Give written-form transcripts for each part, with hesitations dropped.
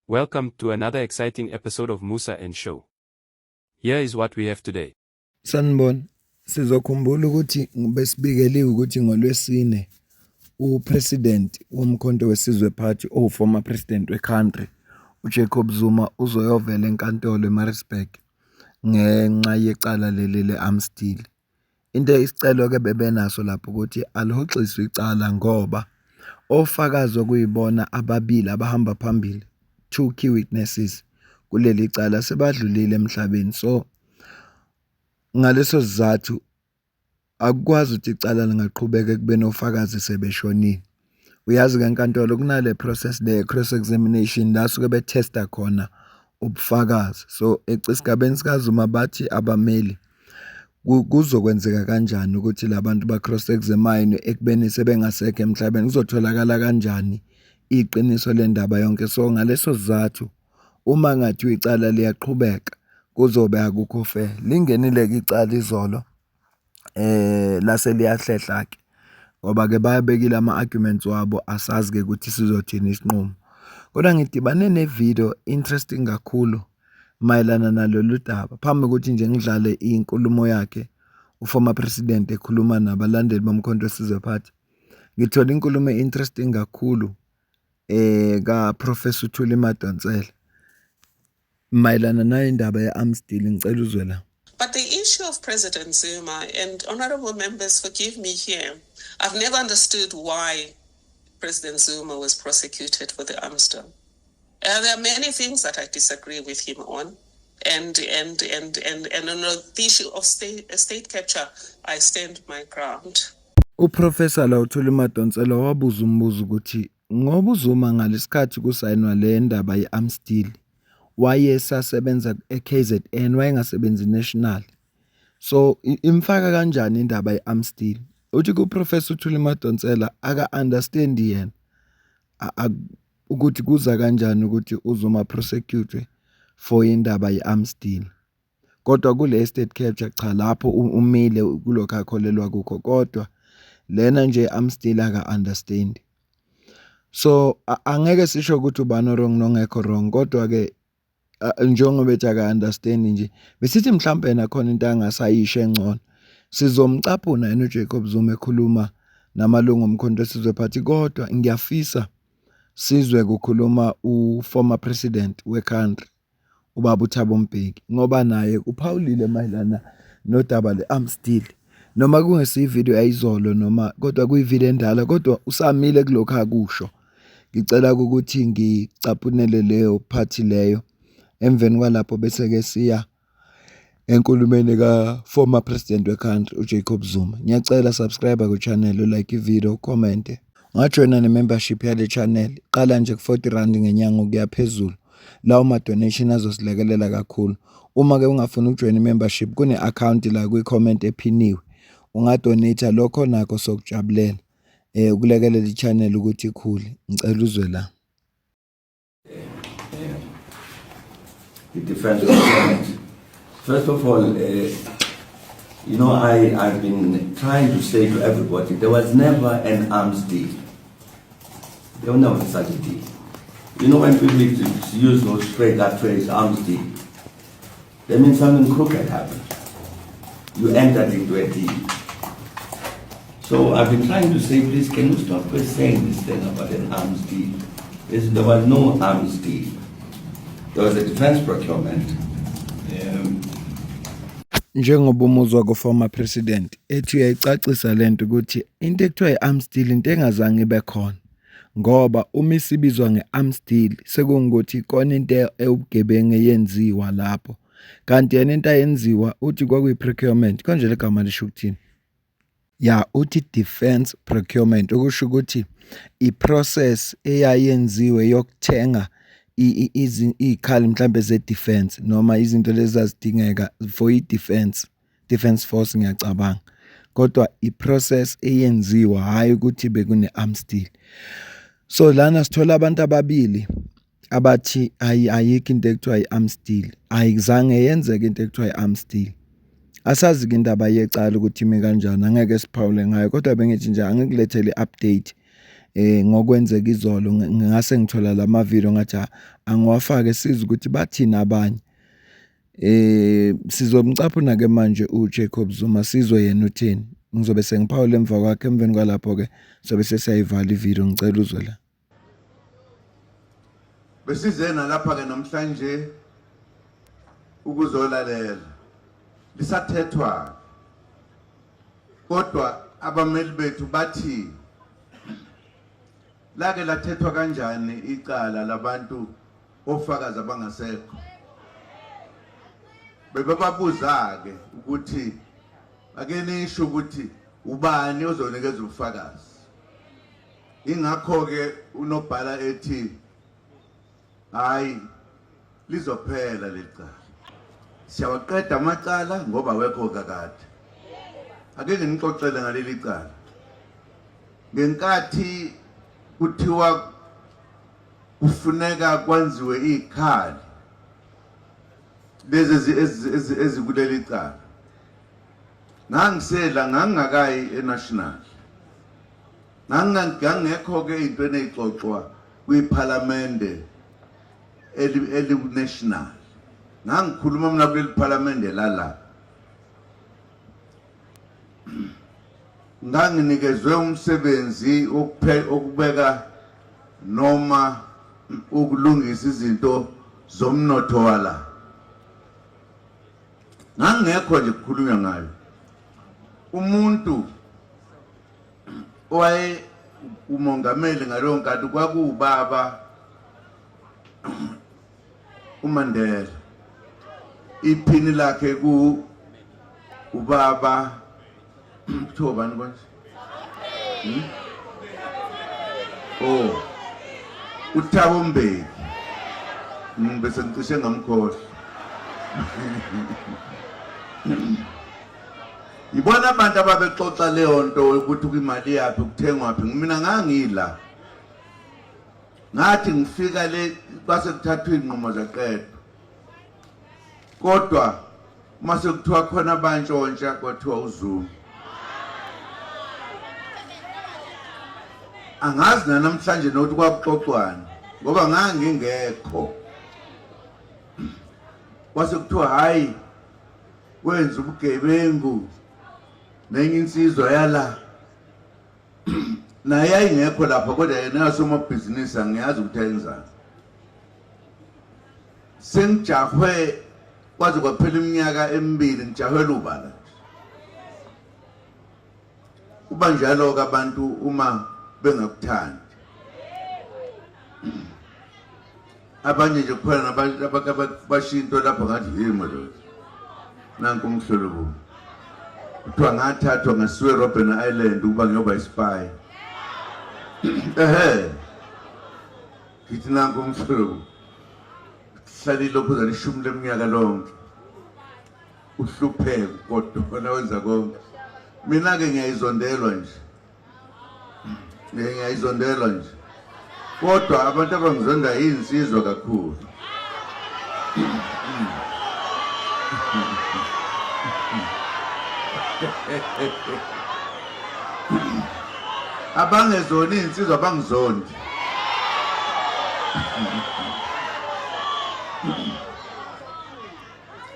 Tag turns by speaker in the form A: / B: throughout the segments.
A: Welcome to another exciting episode of Musa and Show. Here is what we have today.
B: Sanibona. Sizokhumbula ukuthi besibikeliwe ukuthi ngoLwesine uPresident woMkhonto weSizwe Party owu-former president we-country uJacob Zuma uzoyovela enkantolo eMaritzburg ngenxa yecala leli le-arms deal. Into isicelo-ke bebenaso lapho ukuthi alihoxiswe icala ngoba ofakazi okuyibona ababili abahamba phambili, two key witnesses kuleli cala sebadlulile emhlabeni. So ngaleso sizathu akukwazi ukuthi icala lingaqhubeka ekubeni ofakazi sebeshonile. Uyazi-ke enkantolo kunale process le cross examination la suke be-test-a khona ubufakazi. So esigabeni sikaZuma bathi abameli kuzokwenzeka kanjani ukuthi la bantu ba-cross examine ekubeni sebengasekho emhlabeni, kuzotholakala kanjani iqiniso lendaba yonke. So ngaleso sizathu uma kungathiwa icala liyaqhubeka kuzobe akukho fair. Lingenile-ke icala izolo lase liyahlehla-ke ngoba-ke bayabekile ama-arguments wabo, asazi-ke ukuthi sizothini isinqumo. Kodwa ngidibane ne-video interesting kakhulu mayelana nalolu daba. Phambi kokuthi nje ngidlale inkulumo yakhe u-former president ekhuluma nabalandeli boMkhonto weSizwe Party, ngithole inkulumo e-interesting kakhulu ka-Professor Thuli Madonsela mayelana nayo indaba ye-arms deal. Ngicela uzwe la.
C: But the issue of President Zuma, and honorable members, forgive me here, I've never understood why President Zuma was prosecuted for the arms deal. There are many things that I disagree with him on. And on the issue of state capture, I stand my ground.
B: UProfessor la uThuli Madonsela wabuza umbuzo ukuthi ngoba uZuma ngalesikhathi kusayinwa le ndaba ye-arms deal wayesasebenza e-KZN, wayengasebenzi national, so imfaka kanjani indaba ye-arms deal? Uthi ku-Professor uThuli Madonsela aka-understand yena ukuthi kuza kanjani ukuthi uZuma prosecute for indaba ye-arms deal, kodwa kule state capture cha, lapho umile kulokho akholelwa kukho, kodwa lena nje arms deal aka-understand. So angeke sisho ukuthi ubani wrong nongekho wrong, kodwa ke njengoba ethi aka-understand nje, besithi mhlawumbe yena khona into angasayisho engcono. Sizomcaphuna yena uJacob Zuma ekhuluma namalungu oMkhonto weSizwe Party, kodwa ngiyafisa sizwe kukhuluma u-former president we-country ubaba uThabo Mbeki, ngoba naye uphawulile mayelana nodaba le-arms deal. Noma kungesiyo ividiyo yayizolo noma, kodwa kuyividiyo endala, kodwa usamile kulokhu akusho. Ngicela ukuthi ngicaphunele leyo part leyo, emveni kwalapho bese-ke siya enkulumeni ka-former president we-country uJacob Zuma. Ngiyacela, subscribe ku-channel, like i-video, comment. Ungajoyina ne-membership yale channel, qala nje ku-R40 ngenyanga ukuya phezulu. Lawo ma-donation azosilekelela kakhulu. Uma-ke ungafuni ukujoyina i-membership, kune-account la kwi-comment ephiniwe, ungadonate lokho nakho sokujabulela ukulekelela i-channel ukuthi ikhule. Ngicela uzwe la.
D: The defense procurement. First of all, I've been trying to say to everybody, there was never an arms deal. There was never such a deal. When people use those phrase, that phrase, arms deal, that means something crooked happened. You entered into a deal. So I've been trying to say, please, can you stop saying this thing about an arms deal? There was no arms deal. There was a defense procurement.
B: Njengoba umuzwa ku-former president ethi uyayicacisa lento ukuthi into ekuthiwa i-arms deal into engazange ibe khona, ngoba uma isibizwa nge-arms deal sekungukuthi ikona into ewubugebengu eyenziwa lapho, kanti yena into ayenziwa uthi kwakuyi-procurement. Konje le gama lisho ukuthini? Ya, uthi defense procurement, okusho ukuthi i-process eyayenziwe yokuthenga iy'khali mhlambe ze-defense noma izinto lezi ezazidingeka for i-defense, defense force ngiyacabanga, kodwa i-process eyenziwa, hhayi ukuthi bekune-arms deal. So lana sithola abantu ababili abathi ayikho into ekuthiwa i-arms deal, ayizange yenzeke into ekuthiwa i-arms deal. Asazi-ke indaba yecala ukuthi ime kanjani, angeke siphawule ngayo, kodwa bengithi nje angikulethele i-update. Ngokwenzeka izolo ngase ngithola lama video ngathi angiwafake sizwe ukuthi bathini abanye. Sizomcaphuna ke manje uJacob Zuma sizwe yena uthini. Ngizobe sengiphawula emva kwakhe, emveni kwalapho ke sobe sesiyayivala ivideo. Ngicela uzwe la.
E: Besize nalapha ke namhlanje ukuzolalela lisathethwa, kodwa abameli bethu bathi lake lathethwa kanjani icala labantu ofakazi abangasekho. Bebebabuza-ke ukuthi ake nisho ukuthi ubani ozonikeza ubufakazi. Ingakho-ke unobhala ethi hayi lizophela leli cala, siyawaqeda amacala ngoba awekho kakade. Ake nginixoxele ngaleli cala. Ngenkathi kuthiwa kufuneka kwenziwe izikhali lezi ezikuleli cala, ngangisela ngangingakayi eNational, ngangekho-ke ey'ntweni ey'xoxwa kwiphalamende eliku-national. Ngangikhuluma mina kuleli phalamende lala, nganginikezwe umsebenzi wokubeka noma ukulungisa izinto zomnotho wala. Ngangekho nje kukhulunywa ngayo. Umuntu owaye umongameli ngaleyo nkathi kwakuwubaba uMandela, iphini lakhe ku ubaba kuthiwa ubani konje? Oh, uThabo Mbeki. Bese ngicishe ngamkhohlwa. Yibona abantu ababexoxa leyo nto ukuthi kwimali yaphi kuthengwaphi. Mina ngangila. Ngathi ngifika le kwase kuthathwa izinqumo zaqedwa. Kodwa uma sekuthiwa khona abantshontsha kwathiwa uZuma. Angazi nanamhlanje nokuthi kwakuxoxwani ngoba ngangingekho. Kwase kuthiwa hayi wenza ubugebengu nenye insizwa yala naye yayingekho lapha, kodwa yena yasomabhizinisi angiyazi ukuthi ayenzani. Sengijahwe kwaze kwaphela iminyaka emibili ngijahwe lubala nje. Kuba njalo-ke abantu uma bengakuthandi. Abanye nje kukhona nabantu bashiya into lapho ngathi hey madoda, nanku umhlolo bo. Kuthiwa ngathathwa ngasiwe Robben Island ukuba ngiyoba ispy. Ehhe, ngithi nanku umhlolo bo. Hlalile lokhu 10 leminyaka lonke uhlupheke, kodwa wena wenza konke. Mina-ke ngiyayizondelwa nje, ngiyayizondelwa nje, kodwa abantu abangizonda yinsizwa kakhulu. Abangezona iy'nsizwa abangizondi.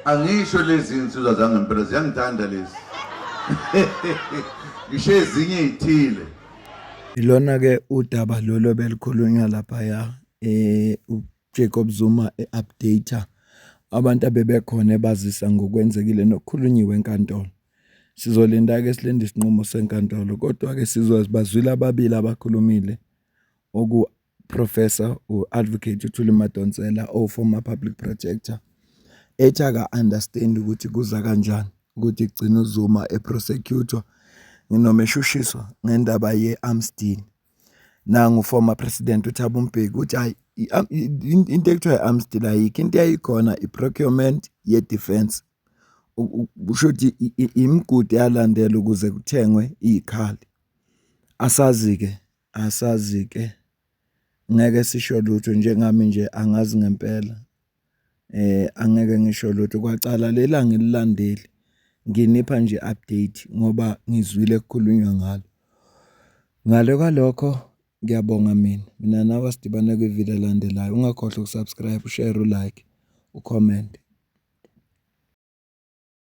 E: Angisho lezi insizwa zangempela ziyangithanda lezi, ngisho ezinye ey'thile.
B: Ilona-ke udaba lolu obelikhulunywa laphaya uJacob Zuma e-update-a abantu abebekhona ebazisa ngokwenzekile nokukhulunyiwe enkantolo. Sizolinda-ke silinde isinqumo senkantolo, kodwa-ke sizobazwile ababili abakhulumile oku-Professor u-Advocate uThuli Madonsela owu-former public protector, ethi aka-understand ukuthi kuza kanjani ukuthi kugcine uZuma e-prosecute-wa noma eshushiswa ngendaba ye-arms deal. Nangu former president uThabo Mbeki uthi hhayi, into ekuthiwa i-arms deal ayikho, into eyayikhona i-procurement ye-defence. Kusho ukuthi imigudu eyalandelwa ukuze kuthengwe iy'khali. Asazi-ke, asazi-ke, ngeke sisho lutho njengami nje angazi ngempela. Angeke ngisho lutho kwacala leli angililandeli, nginipha nje i-update ngoba ngizwile kukhulunywa ngalo. Ngale kwalokho. Ngiyabonga mina. Mina nawe sidibane kwividiyo elandelayo. Ungakhohlwa ukusubscribe, ushare, ulike, ucomment.